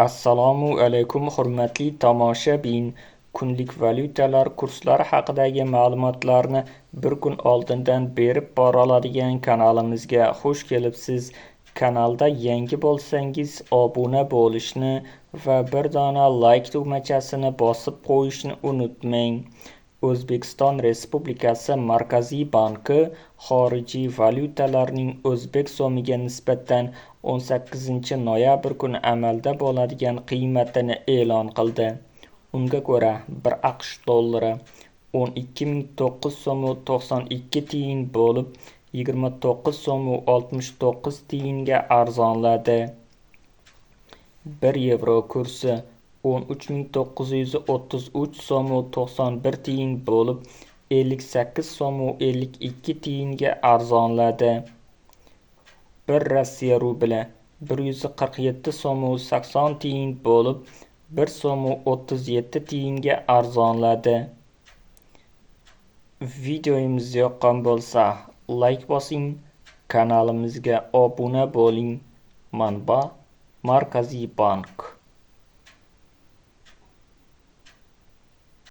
Assalomu alaykum, hurmatli tomoshabin. Kunlik valyutalar kurslari haqidagi ma'lumotlarni bir kun oldindan berib bora oladigan kanalimizga xush kelibsiz. Kanalda yangi bo'lsangiz, obuna bo'lishni va bir dona like tugmachasini bosib qo'yishni unutmang. O'zbekiston Respublikasi Markaziy banki xorijiy valyutalarning o'zbek so'miga nisbatan 18 noyabr kuni amalda bo'ladigan qiymatini e'lon qildi. Unga ko'ra, 1 AQSh dollari 12 009 so'm 92 tiyin bo'lib, 29 so'm 69 tiyinga arzonladi. 1 yevro kursi 13 933 so'm 91 tiyin bo'lib, 58 so'm 52 tiyinga arzonladi. 1 Rossiya rubli 147 so'm 80 tiyin bo'lib, 1 so'm 37 tiyinga arzonladi. Videomiz yoqqan bo'lsa, like bosing, kanalimizga obuna bo'ling. Manba: Markaziy bank.